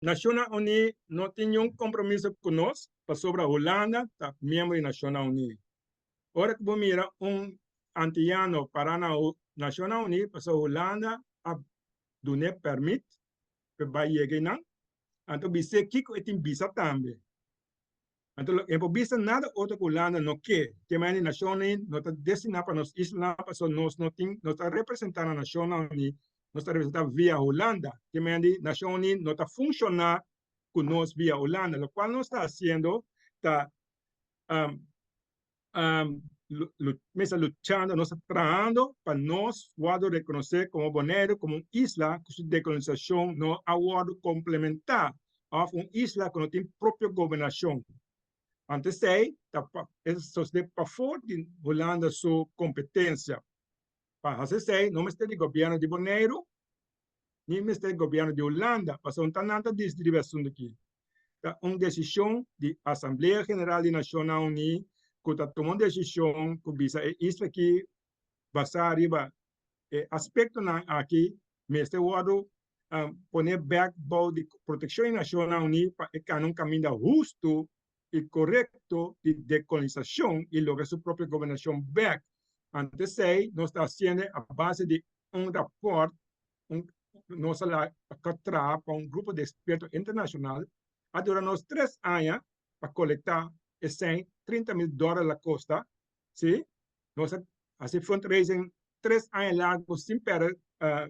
Nashonnan Uní no tin niun kompromiso ku nos pasobra Hulanda ta miembro di Nashonnan Uní. Ora ku bo mira un antiyano pará na Nashonnan Uní pasobra Hulanda a dun'é pèrmit pa e bai yega einan, anto bis'é kiko e tin bisa tambe. Anto lo e por bisa nada otro ku Hulanda no ke. Te manera di Nashonnan Uní no ta destiná pa nos islanan pasobra nos no tin, nos ta representá na Nashonnan Uní, nos ta representá via Hulanda. Te manera di Nashon Uní no ta funshoná ku nos via Hulanda. Lokual nos ta hasiendo ta mester luchando, nos ta trahando pa nos wòrdu rekonosé komo Boneiru komo un isla ku su dekolonisashon no a wòrdu komplementá òf un isla ku no tin propio gobernashon. Anto esei ta e sosodé pafó di Hulanda su kompetensia. Pa hasi esei no mester di gobièrnu di Boneiru ni mester gobièrnu di Hulanda, pasobra ta nan ta disidi riba e asuntu aki. Ta un desishon di Asamblea General di Nashonnan Uní ku ta tuma un desishon ku bisa e isla aki basá riba e aspektonan aki mester wòrdu pone bèk bou di protekshon di Nashonnan Uní pa e kana un kaminda hustu i korekto di dekolonisashon i logra su propio gobernashon bèk. Ante esei nos ta hasiendo a base di un rapòrt un nos a laga traha pa un grupo di eksperto internashonal. A dura nos tres aña pa kolektá esei, 30.000 dòler la kosta, si. Nos a hasi fundraising tres aña largu sin pèrdè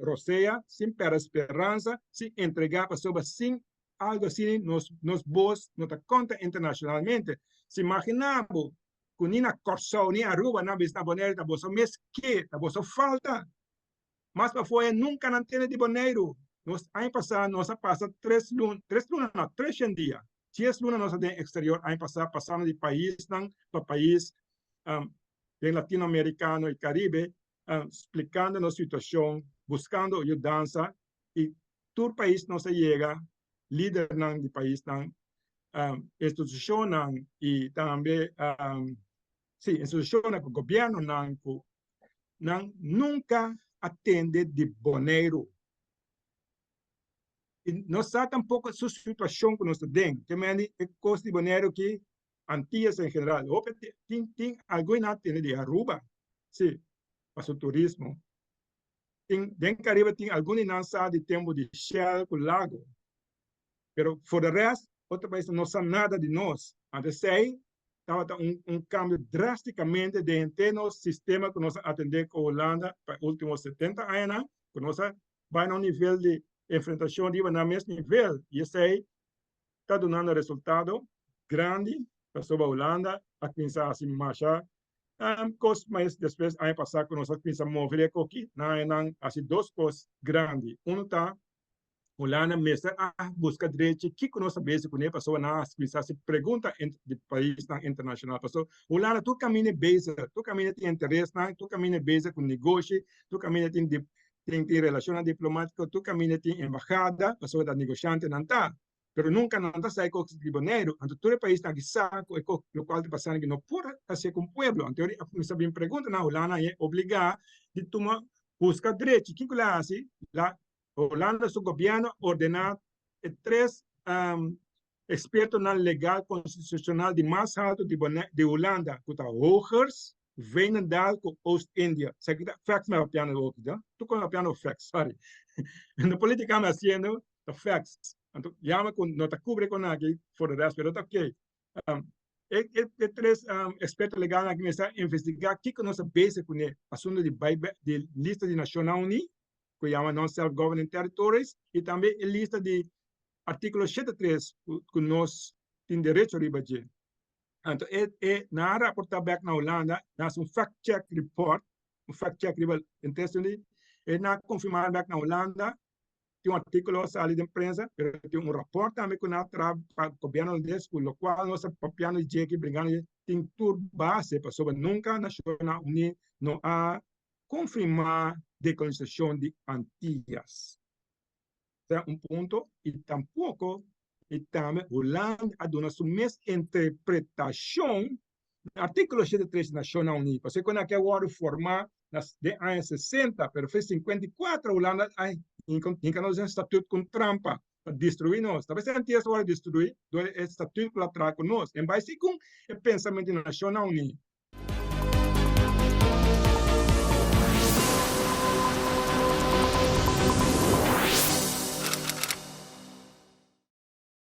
rosea, sin pèrdè speransa, sin entregá pasobra sin algu asina nos nos bos no ta konta internashonalmente. Si imaginá bo ku ni na Kòrsou ni Aruba nan bisa na Boneiru ta boso mes ke, ta boso falta. Mas pafó e nunka nan tende di Boneiru. Nos aña pasá nos a pasa tres luna, tres luna no, treshen dia, dies luna nos a den eksterior aña pasá pasando di paisnan pa pais den Latinoamerikano i Karibe splikando nos situashon, buskando yudansa i tur pais nos a yega, lidernan di paisnan, institushonnan i tambe si institushonnan ku gobièrnunan ku nan nunka a tende di Boneiru. I no sa tampoko su situashon ku nos ta den. Te mende e kos di Boneiru ki Antillas en general. Hopi tin tin algun nan a tende di Aruba, si, pa su turismo. Tin den Caribe tin algun di nan sa di tempu di Shell ku Lago. Pero for the rest otro paisnan no sa nada di nos. Anto esei tabata un un cambio drasticamente den henter nos sistema ku nos a atende ku Hulanda pa e ultimo 70 añanan ku nos a bai na un nivel di enfrentashon riba nan mes nivel i esei ta dunando resultado grandi pasobra Hulanda a kuminsá hasi masha kos mas despues aña pasá ku nos a kuminsá move e koki nan a nan hasi dos kos grandi. Unu ta Hulanda mester a buska drechi kiko nos ta bezi kuné pasobra nan a kuminsá hasi pregunta di paisnan internashonal pasobra Hulanda tur kaminda e bezig tur kaminda tin interesnan tur kaminda e bezig ku negoshi tur kaminda tin tin relashonnan diplomátiko tur kaminda tin embahada pasobra ta negoshantenan ta. Pero nunka nan ta sa e kos di Boneiru. Anto tur e paisnan aki sa ku e kos lokual ta pasando aki no por hasié ku un pueblo. Anto a kuminsá bin pregunta na Hulanda i e obligá di tuma buska drechi. Kiko lo a hasi? La Hulanda su gobièrnu a ordená e tres ekspertonan legal konstitushonal di mas haltu di di Hulanda ku ta Hoogers, Veenendaal ku Oost-Indië. Esaki ta facts mi a papiando awoki, tur kos mi a papiando facts, sorry. No politica mi a hasiendo. Ta facts. Anto yama cu no ta cubre con aki for the rest, pero ta ok. E tres experto legal aki mester a investiga kico nos a bezig cune asunto di bay di lista di Nacionnan Uni cu yama non self governing territories y tambe e lista di articulo 73 cu nos tin derecho riba dje. Anto e e nan a raporta bek na Hulanda, nan haci un fact check report, un fact check riba e texto di e nan a confirma bek na Hulanda. Tin un artíkulo a sali den prensa, pero tin un rapòrt tambe ku nan a traha pa gobièrnu holandés ku lokual nos ta papiando di dje aki, bringando di dje, tin tur base pasobra nunka Nashonnan Uní no a konfirmá dekolonisashon di Antias. Ta un punto i tampoko i tambe Hulanda a duna su mes interpretashon na artíkulo 73 di Nashonnan Uní, pasobra ku nan ke wòrdu formá na den aña 60, pero fe 54 Hulanda a hinka nos den statut ku un trampa. Pa destruí nos. Ta p'esei Antias a wòrdu destruí dor e statuut ku el a traha ku nos. En bai segun e pensamentu di Nashonnan Uní.